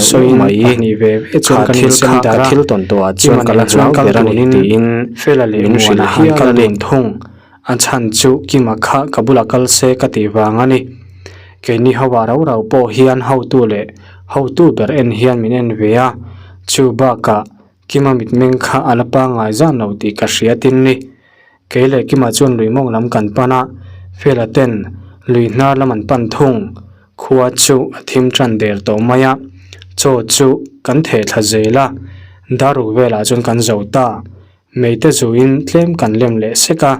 sawiin mai. Pahnih ve ve chuan Kha kan thil insem kha ka darh a, thil tawn tawhah chuan Kima ka la nen chuan hlau kal ber a ni tunin tiin Fela leh min Muana hrilh han hial kal a ni. dun thung. A chhan chu Kima kha ka bula kal se ka tih vang a ni. Keini ho ah rau rau pawh hian hotu leh hotu ber en hian min en ve a, chu bakah Kima mitmeng kha a la pangngai zan lo tih ka hria tin ni. Kei leh Kima chuan lui mawng lam kan pan a, Fela ten Lui hnar lam an pan thung. Khua chu a thim tan der tawh mai a, chaw chu kan theh thla zel a, daruk velah chuan kan zo ta. Meite zuin tlem kan lem leh sek a,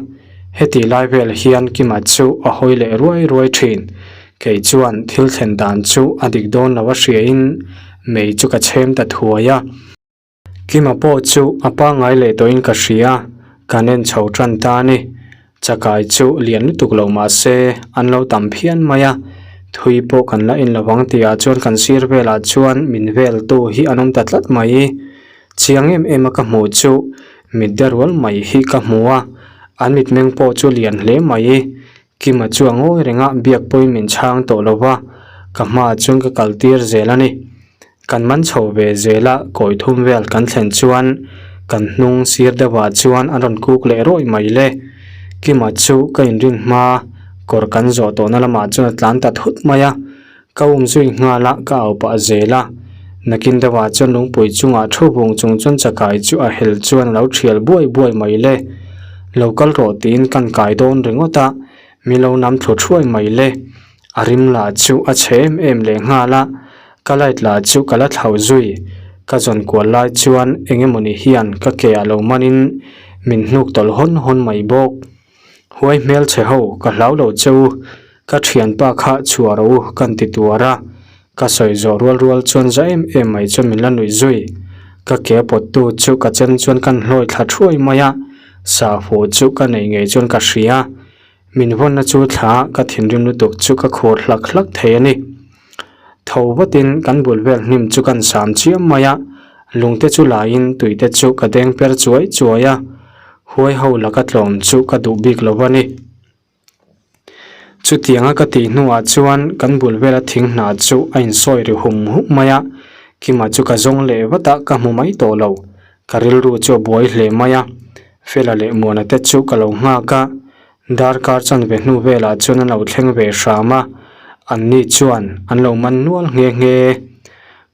heti lai vel hian Kima chu a hawi leh ruai ruai thin. Kei chuan thil thlen dan chu a dik dawn lo a hriain mei chu ka chhem ta thuai a. Kima pawh chu a pangngai leh tawhin ka hria, kan en chho tan ta a ni. Chakai chu lian lutuk lo mah se an lo tam phian mai a, thui pawh kan la en lo vang tihah chuan kan sir velah chuan min veltu hi an awm ta tlat mai. Chiang em em a ka hmuh chu mit de rual mai hi ka hmu a, an mitmeng pawh chu lian hle mai. Kima chu a ngawi reng a, biak pawhin min chhang tawh lo va, ka hmaah chuan ka kal tir zel a ni. Kan man chho ve zel a, kawi thum vel kan thlen chuan kan hnung sir deuhah chuan an rawn kuk leh rawih mai le. Kima chu ka inrin hma kawr kan zawh tawhna lamah chuan a tlan ta thut mai a, ka um zui nghal a, ka au pah zel a. Nakin deuhah chuan lungpui chungah thu vung chung chuan chakai chu a hel chuan a lo thial buai buai mai le. Lo kal rawh tiin kan kai dawn ringawt a, min lo nam thlu thuai mai le. A rim lah chu a chhe em em leh nghal a, ka light lah chu ka la thlauh zui. Ka zawn kual lai chuan eng emawni hian ka ke ah lo manin min hnuk tawlh hawn hawn mai bawk. Huai hmel chhe ho ka hlau lo che u, ka thianpa kha chhuah rawh u kan ti tuar a, ka sawi zawh rual rual chuan za em em mai chuan min la nuih zui. Ka ke pawt tu chu ka chem chuan kan hlawi thla thuai mai a, sahfu chu ka nei ngei chuan ka hria. Min vawnna chu thla ka thinrim lutuk chu ka khur hlak hlak thei a ni. Tho vatin kan bul vel hnim chu kan sam chiam mai a, lungte chu laiin tuite chu ka deng per chuai chuai a, huai ho laka tlawm chu ka duh bik lo a ni. Chutianga ka tih hnuah chuan kan bul vela thing hna chu a insawi ri hum hum mai a, Kima chu ka zawng leh vat a, ka hmu mai tawh lo. Ka rilru chu a buai hle mai a, Fela leh Muana te chu ka lo nghak a, darkar chanve hnu velah chuan an lo thleng ve hram a, anni chuan an lo man nual nghe nghe.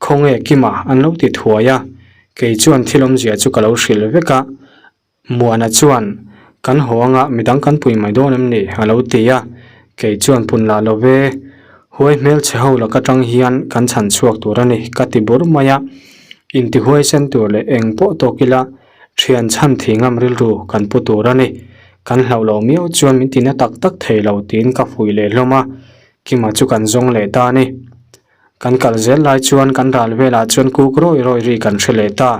Khawnge Kima an lo ti thuai a, kei chuan thil awmzia chu ka lo hrilh vek a, Muana chuan kan haw anga midang kan pui mai dawn em ni a lo ti a, kei chuan pun lah lo ve, huai hmelchhe ho laka tang hian kan chhan chhuak tur a ni ka ti bur mai a, intihuai sen tur leh eng pawh tawk ila Thian chhan thih ngam rilru kan pu tur a ni. Kan hlauh loh miau chuan min tina tak tak thei lo tiin ka fuih leh hlawm a, Kima chu kan zawng leh ta a ni. Kan kal zel lai chuan kan ral velah chuan kuk rawi rawi ri kan hre leh ta.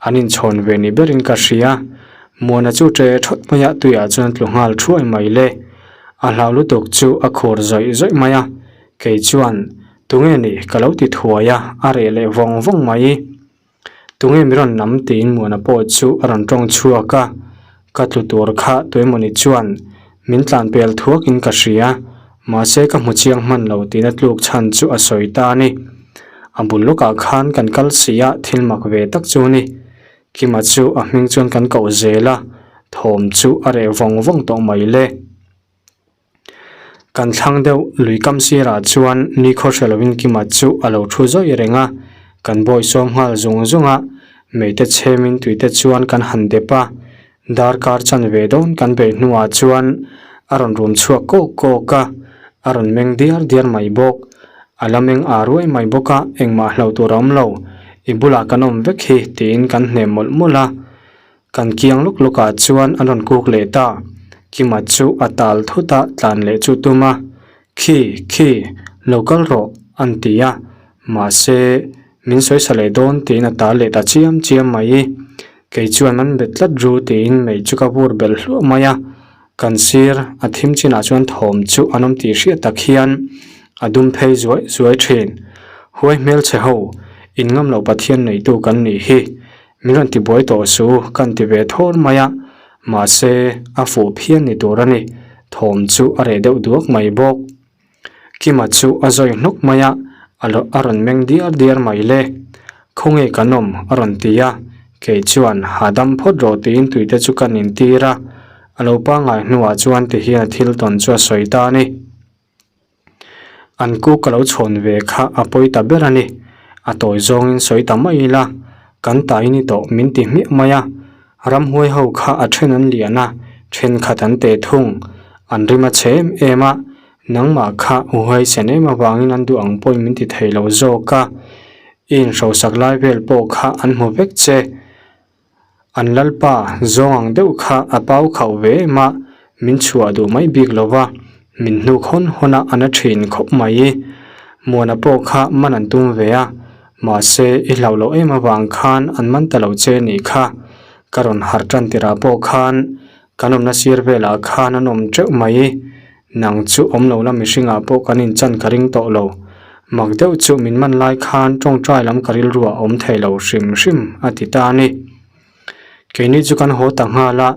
An inchhawn ve ni berin ka hria. Muana chu ṭe ṭhawt mai a, tuiah chuan a tlu nghal thuai mai le. A hlau lutuk chu a khur zawih zawih mai a, kei chuan, Tunge ni? ka lo ti thuai a, a reh leh vawng vawng mai. Tunge mi rawn lam tiin Muana pawh chu a rawn tawng chhuak a, ka tlu tur kha tuemawni chuan min tlan pel thuakin ka hria, mahse ka hmu chiang hman lo tiin a tluk chhan chu a sawi ta a ni. A bul lawkah khan kan kal si a, thil mak ve tak chu a ni. Kima chu a hming chuan kan koh zel a, thawm chu a reh vawng vawng tawh mai le. Kan thlang deuh lui kam sirah chuan nikhaw hre lovin Kima chu a lo thu zawih reng a, kan bawi sawm nghal zung zung a, meite chhemin tuite chuan kan han dep a, darkar chanve dawn kan beih hnuah chuan a rawn rum chhuak kawk kawk a, a rawn meng diar diar mai bawk. A la meng â ruai mai bawk a, engmah hlauh tur a awm lo, i bulah kan awm vek hi tiin kan hnem mawlh mawlh a. Kan kiang lawk lawk ah chuan an rawn kuk leh ta. Kima chu a tal thut a tlan leh chu tum a, Khi, khi, lo kal rawh, an ti a. Mahse, min sawisa leh dawn tiin a tal leh ta chiam chiam mai. Kei chuan an bet tlat ru tiin mei chu ka vur belh hluah mai a. Kan sir, a thim chinah chuan thawm chu an awm tih hriat tak hian a dum phei zuai zuai thin. Huai hmelchhe ho, in ngam loh Pathian neitu kan nih hi. Min rawn ti buai tawh su, kan ti ve thawr mai a, mahse a fuh phian ni tur a ni, thawm chu a reh deuh duak mai bawk. Kima chu a zawi hnawk mai a, a lo a rawn meng diar diar mai le. Khawnge kan awm? a rawn ti a, kei chuan hahdam phawt rawh tiin tuite chu kan intir a, a lo pangngai hnuah chuan tihian a thil tawn chu a sawi ta a ni. An ku ka lo chhawn ve kha a pawi ta ber a ni. A tawi zawngin sawi ta mai ila, kan tai ni tawh min ti hmiah mai a. Ramhuai ho kha a then an lian a, thenkhat an teh thung. An rim a chhe em em a. Nangmah kha u huaisen em avangin an duh ang pawhin min ti thei lo zawk a, i inhrosak lai vel pawh kha an hmu vek che. An lalpa zawng ang deuh kha a pau khauh ve em a, min chhuah duh mai bik lo va, min hnuk hawn hawn a a na thin khawp mai. Muana pawh kha man an tum ve a, mahse i hlauh loh em avang khan an man ta lo che nih kha. Ka rawn harh tan tirah pawh khan Kan awmna sir velah khan an awm teuh mai. Nang chu awm lo la mihringah pawh kan inchan ka ring tawh lo. Mak deuh chu min man lai khan tawngtai lam ka rilruah a awm thei lo hrim hrim a ti ta a ni. Keini chu kan haw ta nghal a,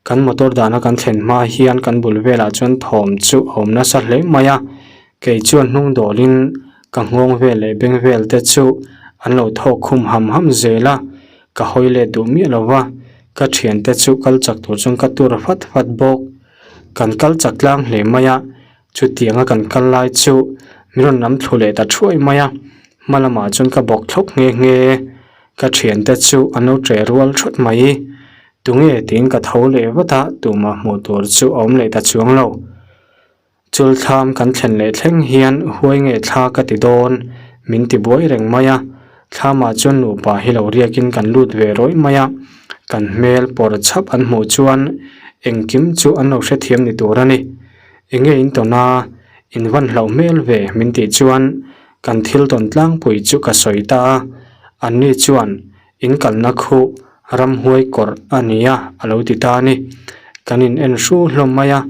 kan motor dana kan thlen hma hian kan bul velah chuan thawm chu a awm nasa hle mai a. Kei chuan hnung dawlin ka nghawng vel leh beng vel te chu an lo thawk khum ham ham zel a, ka hawi let duh miah lo va, ka thiante chu kal chak tur chuan ka tur fat fat bawk. Kan kal chak tlang hle mai a, chutianga kan kal lai chu min rawn lam thlu leh ta thuai mai a, hma lamah chuan ka bawk thlawp nghe nghe. Ka thiante chu an lo ṭeh rual thut mai. Tunge tiin ka tho leh vat a, tumah hmuh tur chu a awm leh ta chuang lo. Chulthlam kan thlen leh thleng hian huai nge thla ka ti dawn min ti buai reng mai a, thlamah chuan nupa hi lo riakin kan lut ve rawih mai a, kan hmel pawr chhap an hmuh chuan engkim chu an lo hrethiam ni tur a ni. Enge in tawn a, in van hlauh hmel ve min tih chuan kan thil tawn tlangpui chu ka sawi ta a, anni chuan In kalna khu ramhuai kawrh a nia a lo ti ta a ni. Kan in en hru hlawm mai a,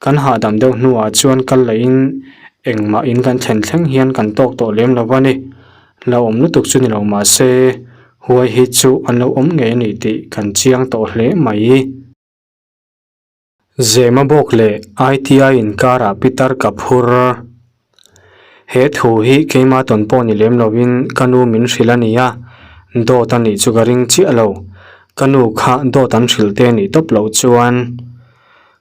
Kan hahdam deuh hnuah chuan kal lehin engmah in kan thlen thleng hian kan tawk tawh lem lo a ni. Lo awm lutuk chu ni lo mah se, huai hi chu an lo awm ngei a ni tih kan chiang tawh hle mai. Zema bawk leh ITI inkarah Pitar ka phur. He thu hi keimah tawn pawh ni lem lovin ka nu min hrilh a ni a, dawt a nih chu ka ring chiah lo. Ka nu kha dawt an hrilh te nih tawp loh chuan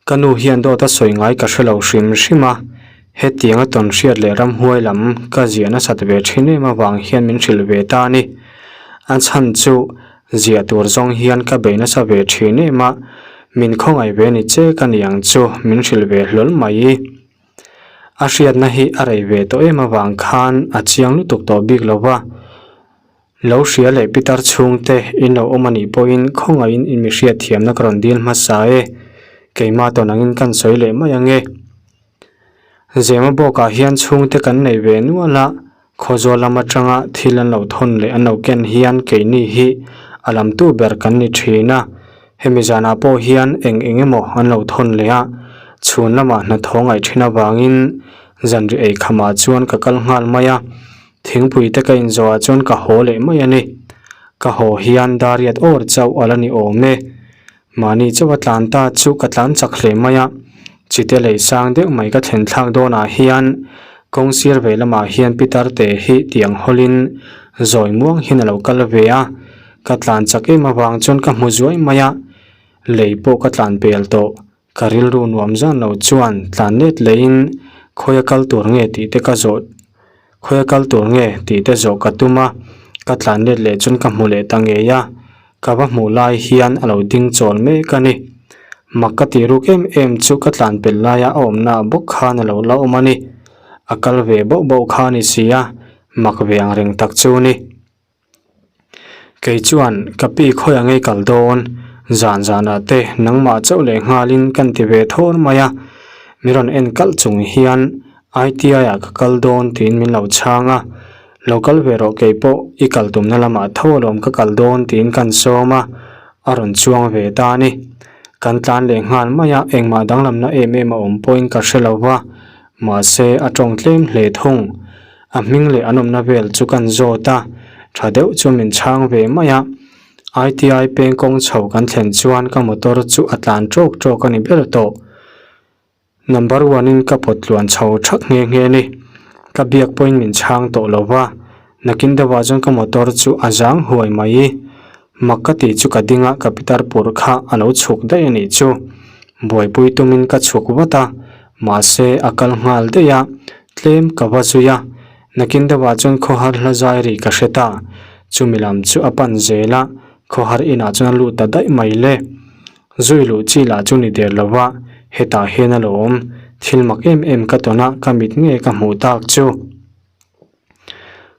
ka nu hian dawt a sawi ngai ka hre lo hrim hrim a, hetianga tawn hriat leh ramhuai lam ka ziah nasat ve thin em avang hian min hrilh ve ta a ni. A chhan chu ziah tur zawng hian ka bei nasa ve thin em a, min khawngaih ve ni che ka ni ang chu min hrilh ve hlawl mai. A hriatna hi a rei ve tawh em avang khan a chiang lutuk tawh bik lo va, lo hria leh pitar chhungte in lo awm a nih pawhin khawngaihin in mi hriat thiamna ka rawn dil hmasa e, keimah tawn angin kan sawi leh mai ang e. Zema bawkah hian chhungte kan nei ve nual a, Khawzawl lam atanga thil an lo thawn leh an lo ken hian keini hi a lamtu ber kan ni thin a, hemi zanah pawh hian eng eng emaw an lo thawn leh a, chhun lamah hnathawh ngaih thin avangin zanri ei khamah chuan ka kal nghal mai a, thingpui te ka inzawhah chuan ka haw leh mai a ni. Ka haw hian dariat awr chauh a la ni awm e. Mahni chauh a tlan ta chu ka tlan chak hle mai a, chite lei sang deuh mai ka thlen thlak dawnah hian kawng sir ve lamah hian pitar te hi tiang hawlin zawi muang hian a lo kal ve a, ka tlan chak em avang chuan ka hmu zuai mai a, lei pawh ka tlan pel tawh, ka rilru nuam zan lo chuan tlan let leiin khawi a kal tur nge tih te ka zawh khawi a kal tur nge tih te zawh ka tum a, ka tlan let leh chuan ka hmu leh ta ngei a. Ka va hmuh lai hian a lo ding chawl mek a ni. Mak ka tih ruk em em chu ka tlan pel laia a awmna ah bawk khan a lo la awm a ni. A kal ve bauh bauh kha a ni si a, mak ve ang reng tak chu a ni. Kei chuan ka pi khawi ang ei kal dawn, zan zanah te nangmah chauh leh nghalin kan ti ve thawr mai a. Mi rawn en kalh chung hian ITI ah ka kal dawn tiin min lo chhang a, lo kal ve rawh kei pawh i kal tumna lamah tho alawm ka kal dawn tiin kan sawm a, a rawn chuang ve ta a ni. Kan tlan leh nghal mai a, engmah danglamna em em a awm pawhin ka hre lo va, mahse a tawng tlem hle thung. A hming leh an awmna vel chu kan zawt a, tha deuh chu min chhang ve mai a. ITI peng kawng chho kan thlen chuan ka motor chu a tlan tawk tawk a ni ber tawh. Number one in ka pawt tluan chho thak nghe nghe ni. Ka biak pawhin min chhang tawh lo va, nakin deuhah chuan ka motor chu a zang huai mai. Mak ka tih chu ka ding a, ka pitar pur kha a lo chhuk daih a nih chu. Buaipui tumin ka chhuk vat a, mahse a kal nghal daih a, tlem ka va zui a. Nakin deuhah chuan khawhar hla zai ri ka hre ta, chumi lam chu a pan zel a, khawhar inah chuan a lut ta daih mai le. Zui luh chi lah chu ni der lo va, hetah hian a lo awm. Thil mak em em ka tawn a, ka mit nge ka hmuh tak chu.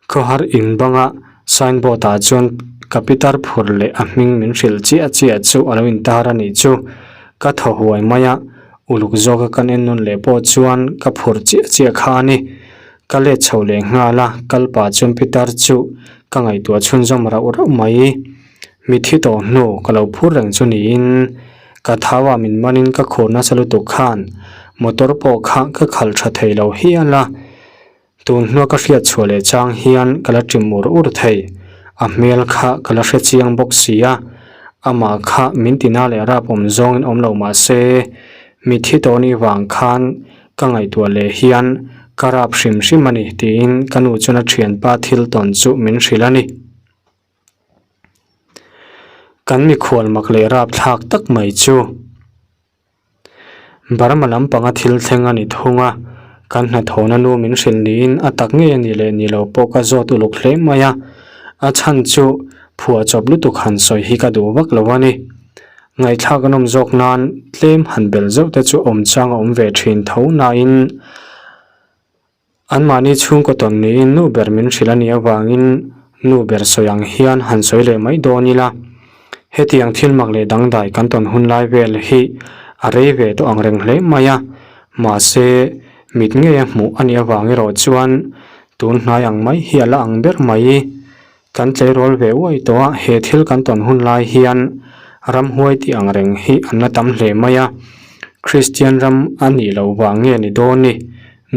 Khawhar in banga signboard ah chuan ka pitar phur leh a hming min hrilh chiah chiah chu a lo intar a nih chu. Ka thaw huai mai a, uluk zawka kan en nawn leh pawh chuan ka phur chiah chiah kha a ni. Ka let chho leh nghal a, kal pah chuan pitar chu ka ngaihtuah chhunzawm rauh rauh mai. Mithi tawh hnu ka lo phur reng chu niin ka thau ah min manin ka khur nasa lutuk khan motor pawh kha ka khalh tha thei lo hial a. Tun hnua ka hriat chhuah leh chang hian ka la ṭim ur ur thei. A hmel kha ka la hre chiang bawk si a, amah kha min tina leh rap awm zawngin awm lo mah se, mithi tawh nih vang khan ka ngaihtuah leh hian ka rap hrim hrim a ni tiin ka nu chuan a ṭhianpa thil tawn chu min hrilh a ni. Kan mikhual mak leh rapthlak tak mai chu. Burma lampanga thil thleng a ni thung a, kan hnathawhna nu min hrilh niin a tak ngei a nih leh ni lo pawh ka zawt uluk hle mai a, a chhan chu phuah chawp lutuk han sawi hi ka duh vak lo a ni. Ngaihthlak a nawm zawk nan tlem han belh zauh te chu awm chang a awm ve thin tho nain Anmahni chhungkaw tawn niin nu ber min hrilh a nih avangin nu ber sawi ang hian han sawi leh mai dawn ila. Hetiang thil mak leh dangdai kan tawn hun lai vel hi a rei ve tawh ang reng hle mai a, mahse mit ngeia hmuh a nih avang erawh chuan tun hnai ang mai hi a la ang ber mai. Kan tleirawl ve uai tawh a, he thil kan tawn hun lai hian ramhuai tih ang reng hi an la tam hle mai a, Kristian ram a nih loh vang nge ni dawn ni?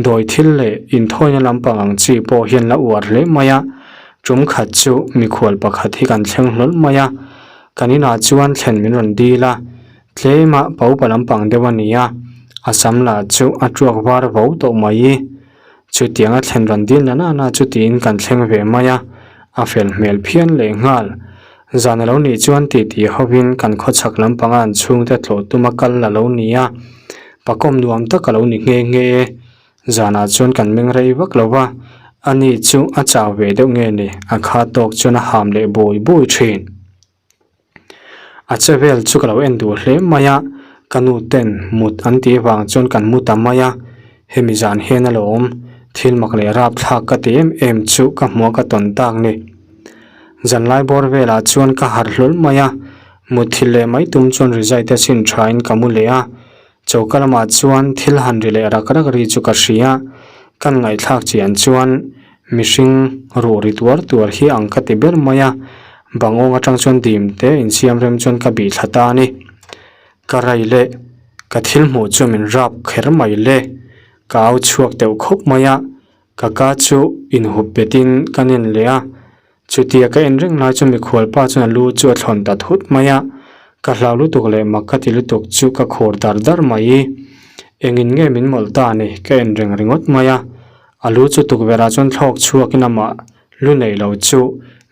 Dawi thil leh inthawina lampang ang chi pawh hian la uar hle mai a, tum khat chu mikhual pakhat hi kan thleng hlawl mai a, kan inah chuan thlen min rawn dil a, tlema paupa lampang deuh a ni a, a sam lah chu a tuak var vo tawh mai. Chutianga thlen rawn dil na na chu tiin kan thleng ve mai a, a fel hmel phian leh nghal. Zan a lo nih chuan titi hovin kan khawchhak lampanga an chhungte tlawh tuma kal a lo ni a, pakawm nuam tak a lo ni nghe nghe e. Zanah chuan kan meng rei vak lo va, ani chu a chau ve deuh nge ni, a kha tawk chuan a ham leh bui bui thin. A che vel chu ka lo en duh hle mai a, ka nu ten mut an tih vang chuan kan mu ta mai a, hemi zan hian a lo awm, thil mak leh rapthlak ka ti em em chu ka hmuh a ka tawn tak ni. Zanlai bawr velah chuan ka harh hlawl mai a, mutthilh leh mai tum chuan rizai te chhin thain ka mu leh a, Choka lamah chuan thil han ri leh rak rak ri chu ka hria, kan ngaihthlak chian chuan mihring ruh ri tuar tuar hi ang ka ti ber mai a, bangawng atang chuan dim te insiam rem chuan ka bih thla ta a ni. Ka rai leh ka thil hmuh chu min rap kher mai le, ka au chhuak deuh khawp mai a, ka ka chu inhup betin ka nen leh a, Chutia ka en reng lai chu mikhual pa chuan a lu chu a thlawn ta thut mai a, ka hlau lutuk leh mak ka ti lutuk chu ka khur dar dar mai. Engin nge min mawlh ta ni ka en reng ringawt mai a, a lu chu tukverh ah chuan thlawk chhuakin amah lu neih lo chu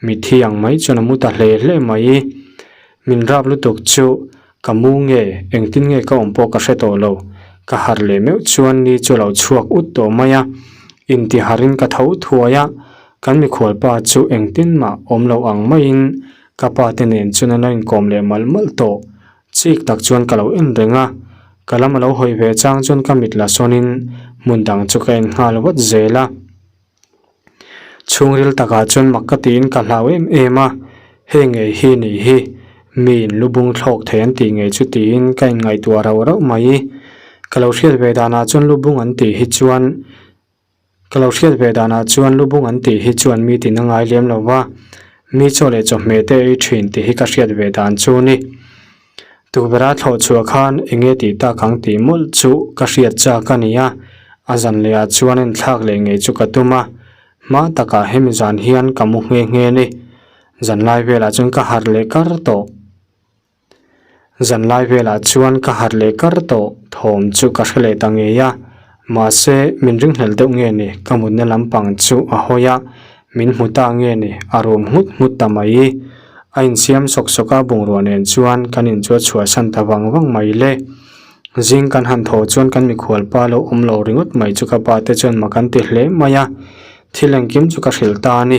mitthi ang mai chuan a mu ta hle hle mai. Min rap lutuk chu ka mu nge engtin nge ka awm pawh ka hre tawh lo, ka harh leh meuh chuan ni chu a lo chhuak ut tawh mai a, intiharhin ka tho thuai a, Kan mikhual pa chu engtin mah awm lo ang maiin ka pa te nen chuan an lo inkawm leh malh malh tawh. Chik tak chuan ka lo en reng a, ka lam a lo hawi ve chang chuan ka mit la sawnin hmun dang chu ka en nghal vat zel a. Chhungril takah chuan mak ka tiin ka hlau em em a, hei ngei hi nih hi, miin lu bung thlawk thei an tih ngei chu tiin ka inngaihtuah rauh rauh mai. Ka lo hriat ve danah chuan lu bung an tih hi chuan Ka lo hriat ve danah chuan lubung an tih hi chuan mi tin a ngai lem lo va, mi chaw leh chawhmeh te ei thin tih hi ka hriat ve dan chu ni. Tukverha thlawh chhuah khan eng nge tih tak ang tih mawlh chu ka hriat chak a ni a, a zan lehah chuan enthlak leh ngei chu ka tum a, hma takah hemi zan hian ka mu nghe nghe ni. Zanlai velah chuan ka harh leh kar tawh. Zanlai velah chuan ka harh leh kar tawh thawm chu ka hre leh ta ngei a, mahse min ringhlel deuh nge ni ka mutna lampang chu a hawi a, min hmu ta nge ni a rum nghut nghut ta mai. A insiam sawk sawk a bungrua nen chuan kan in chu a chhuahsan ta vang vang mai le. Zing kan han thaw chuan kan mikhual pa lo awm lo ringawt mai chu ka pa te chuan mak an ti hle mai a, thil engkim chu ka hrilh ta a ni.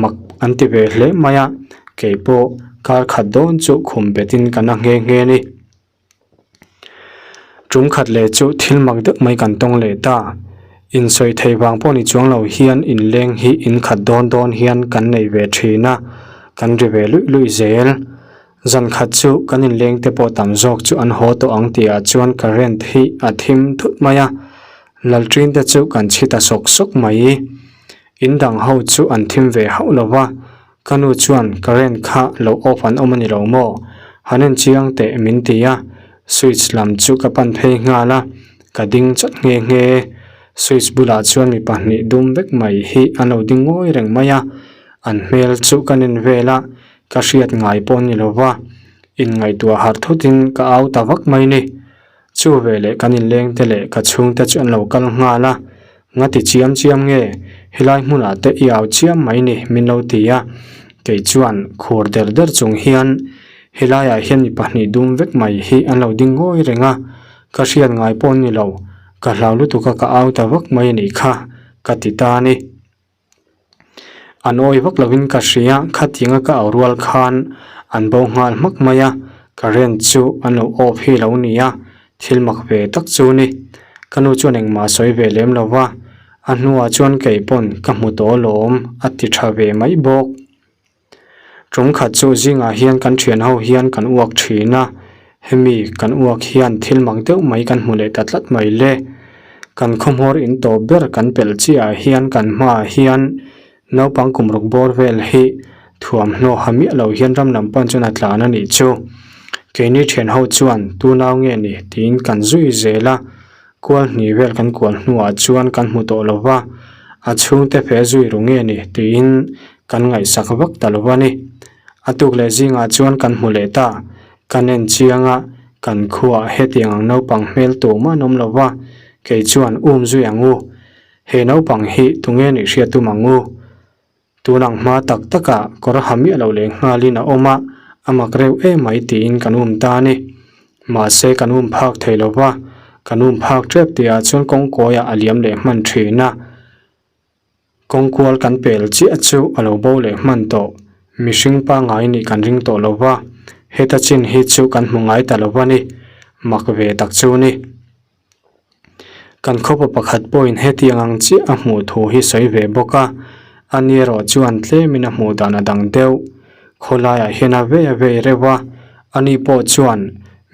Mak an ti ve hle mai a, kei pawh kar khat dawn chu khum betin ka na nghe nghe a ni. Tum khat leh chu thil mak deuh mai kan tawng leh ta. Insawi thei vang pawh ni chuang lo hian inleng hi in khat dawn dawn hian kan nei ve thin a, kan ri ve luih luih zel. Zan khat chu kan inleng te pawh tam zawk chu an haw tawh ang tih ah chuan current hi a thim thut mai a, lalṭin te chu kan chhi ta sawk sawk mai. In dang ho chu an thim ve hauh lo va, Ka nu chuan current kha lo off an awm a ni lo maw? Han en chiang teh min ti a, switch lam chu ka pan phei nghal a, ka ding chawt nghe nghe. Switch bulah chuan mi pahnih dum vek mai hi an lo ding ngawi reng mai a, an hmel chu ka nen vel a, ka hriat ngai pawh ni lo va, inngaihtuah harh thutin ka au ta vak mai ni. Chu veleh kan inleng te leh ka chhungte chu an lo kal nghal a, Nga ti chiam chiam nge, helai hmunah te i au chiam mai ni min lo ti a, kei chuan khur der der chung hian helaiah hian mi pahnih dum vek mai hi an lo ding ngawi reng a, ka hriat ngai pawh ni lo, ka hlau lutuk a ka au ta vak mai a nih kha ka ti ta a ni. An awi vak lovin ka hria, khatianga ka au rual khan an bo nghal hmak mai a, current chu an lo off hi lo ni a, thil mak ve tak chu ni. Ka nu chuan engmah a sawi ve lem lo va, a hnuah chuan kei pawn ka hmu tawh alawm a ti tha ve mai bawk. Ṭawng khat chu zingah hian kan ṭhian ho hian kan uak ṭhin a, hemi kan uak hian thil mak deuh mai kan hmu leh ta tlat mai le. Kan khawhmawr in tawp ber kan pelh chiahah hian kan hmaah hian naupang kum ruk bawr vel hi thuamhnaw ha miah lo hian ram lam pan chuan a tlan a nih chu. Keini ṭhian ho chuan tunau nge ni tiin kan zui zel a, Kual hnih vel kan kual hnuah chuan kan hmu tawh lo va, a chhungte fe zui ru nge ni tiin kan ngaihsak vak ta lo a ni. A tuk leh zingah chuan kan hmu leh ta, kan en chiang a, kan khuaah hetiang ang naupang hmel tumah an awm lo va, kei chuan um zui ang u, he naupang hi tunge nih hriat tum ang u? Tun ang hma tak takah kawr ha miah lo leh nghalin a awm a, a mak reuh em mai tiin kan um ta a ni. Mahse kan um phak thei lo va, kan um phak tep tihah chuan kawngkawiah a liam leh hman thin a. Kawngkual kan pel chiah chu a lo bo leh hman tawh. Mihring pangngai nih kan ring tawh lo va, heta chin hi chu kan hmu ngai ta lo va ni. Mak ve tak chu ni. Kan khawpa pakhat pawhin hetiang ang chiah a hmuh thu hi sawi ve bawk a, ani erawh chuan tlemin a hmuh dan a dang deuh. Khawlaiah hian a vei a vei reuh a, ani pawh chuan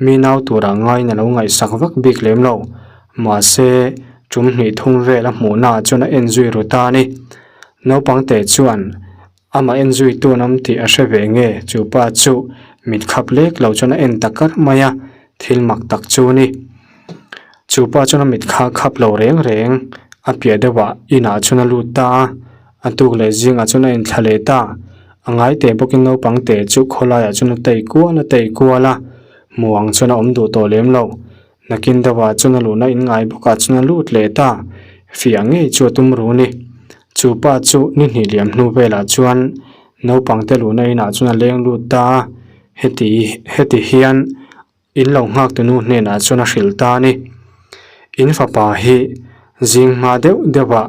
mi nau turah ngaiin a lo ngaihsak vak bik lem lo. Mahse, tum hnih thum vel a hmuhnaah chuan a en zui ru ta a ni. Naupang teh chuan Amah en zuitu an awm tih a hre ve nge? Chu pa chu mit khap lek lo chuan a en ta kar mai a, thil mak tak chu ni. Chu pa chuan a mit kha khap lo reng reng, a piah deuhah inah chuan a lut ta a, a tuk leh zingah chuan a inthla leh ta. A ngai teh bawkin naupang teh chu khawlaiah chuan a tei kual a tei kual a, hmu ang chuan a awm duh tawh lem lo. Nakin deuhah chuan a luhna in ngai bawkah chuan a lut leh ta, fiah ngei chu a tum ru ni. Chu pa chu ni hnih liam hnu velah chuan naupang te luhna inah chuan a leng lut ta a, heti heti hian in lo nghak tunu hnenah chuan a hrilh ta a ni. In fapa hi zing hma deuh deuhah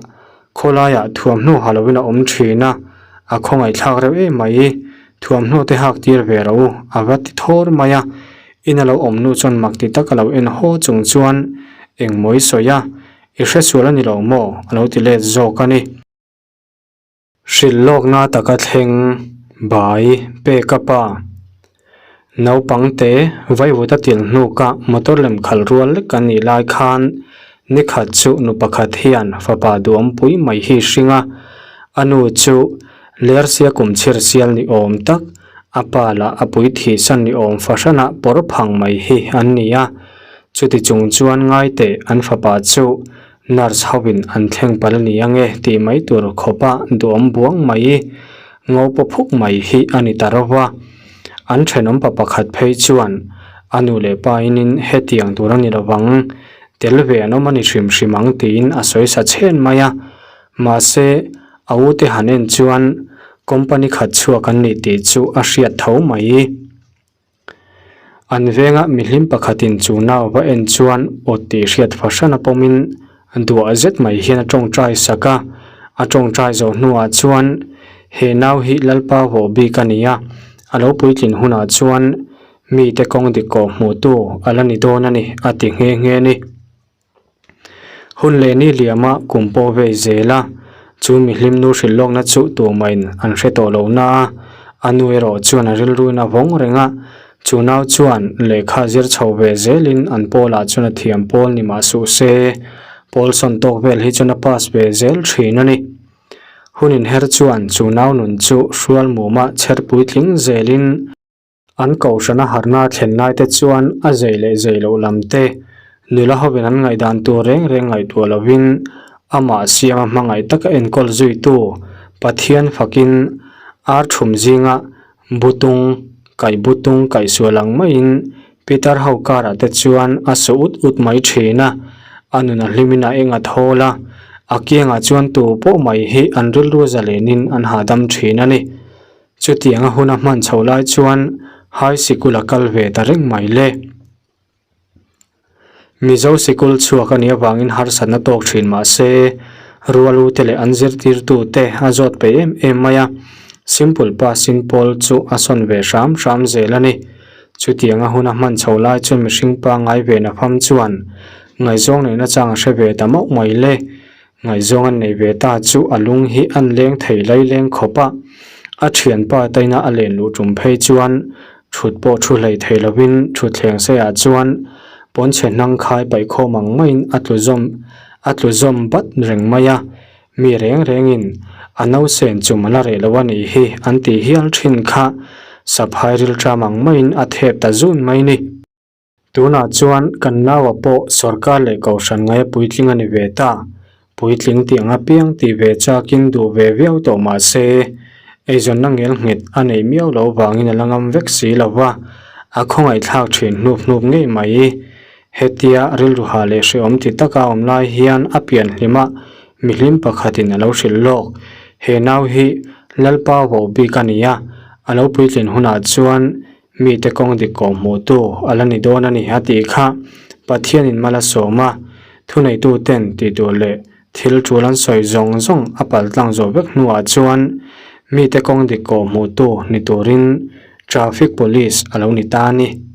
Khawlaiah thuamhnaw ha loin a awm thin a, a khawngaihthlak reuh em mai. Thuamhnaw te hak tir ve rawh u, a va ti thawr mai a. In a lo awm nu chuan mak ti tak a lo en haw chung chuan engmaw i sawi a, i hresual a ni lo maw? a lo ti let zawk a ni. Hrilh lawkna taka thleng bai pek a pa. Naupang te vaivuta til hnuka motor lem khalh rual lek an nih lai khan nikhat chu nu pakhat hian fapa duampui mai hi hring a, a nu chu Lersia kum chhir sial ni awm tak, a pa lah a pui thihsan ni awm fahranah pawr phang mai hi an ni a. Chuti chung chuan ngaiteh an fapa chu nurse hovin an thleng palh a ni ange tih mai tur khawpa duam buang mai ngo paw phuk mai hi a ni ta ro va. An thenawm pa pakhat phei chuan a nu leh pa inin hetiang tur a ni lovang, tel ve an awm a ni hrim hrim ang tiin a sawi sa chhen mai a. Mahse, a u te han en chuan company khat chhuak an ni tih chu a hriat tho mai. An venga mihlim pakhatin chu nau va en chuan awt tih hriat fahran a pawmin duah zet mai hian a tawngtai sak a, a tawngtai zawh hnuah chuan he nau hi Lalpa vawh bik a ni a, a lo puitlin hunah chuan. Mite kawng dik kawh hmuhtu a la ni dawn a ni, a ti nghe nghe a ni. Hun leh ni liama kum pawh vei zel a, chu mihlim nu hrilh lawkna chu tumahin an hre tawh lo na a, a nu erawh chuan a rilruin a vawng reng a, chu nau chuan lehkha zir chho ve zelin an pawlah chuan a thiam pawl ni mah suh se, pawl sawn tawk vel hi chuan a pass ve zel thin a ni. Hun inher chuan chu nau nun chu hrual muma chher puitling zelin, An kohhrana harna thlen lai te chuan a zei leh zei loh lam te, nula hovin an ngaihdan tur reng reng ngaihtuah lovin amah siama hmangaih taka enkawl zuitu Pathian fakin ar thum zinga butung kaih butung kaih sual ang maiin Peter ho karah te chuan a su ut ut mai thin a, a nun a hlimin a eng a thawl a, a kiangah chuan tu pawh mai hi an rilru zalenin an hahdam thin a ni. Chutiang a hun a hman chho lai chuan High Sikul a kal ve ta reng mai le. Mizo sikul chhuak a nih avangin harsatna tawk thin mah se, rualu te leh an zirtirtu te a zawt peih em em mai a, simple pass in pawl chu a sawn ve hram hram zel a ni. Chutiang a hun a hman chho lai chuan mihring pangngai ve na fam chuan ngaihzawng neihna chang a hre ve ta mauh mai le. Ngaihzawng an nei ve ta chu a lung hi an leng thei lai leng khawp a, a thianpa taina a len luh tum phei chuan thut pawh thu hlei thei lovin thutthleng seiah chuan pawnchhe hnang khai paihkhawm ang maiin a tlu zawm a tlu zawm bat reng mai a, mi reng rengin a nausen chum a la reh lo a nih hi an tih hial thin kha saphai rilṭam ang maiin a thep ta zun mai ni. Tunah chuan kan naua pawh sorkar leh kohhran ngaia puitling a ni ve ta. Puitling tih ang apiang tih ve chakin duh ve viau tawh mah se, eizawnna ngel nghet a neih miau loh vangin a la ngam vek si lo va, a khawngaihthlak thin hnup hnup ngei mai. Hetia rilru ha leh hrehawm ti taka awm lai hian a pian hlima mihlim pakhatin a lo hrilh lawk. He nau hi Lalpa voh bik a ni a, a lo puitlin hunah chuan Mite kawng dik kawh hmuhtu a la ni dawn a ni a tih kha Pathianin mal a sawm a, thuneituten tih tur leh thil tul an sawi zawng zawng a paltlang zawh vek hnuah chuan mite kawng dik kawh hmuhtu ni turin Traffic Police a lo ni ta a ni.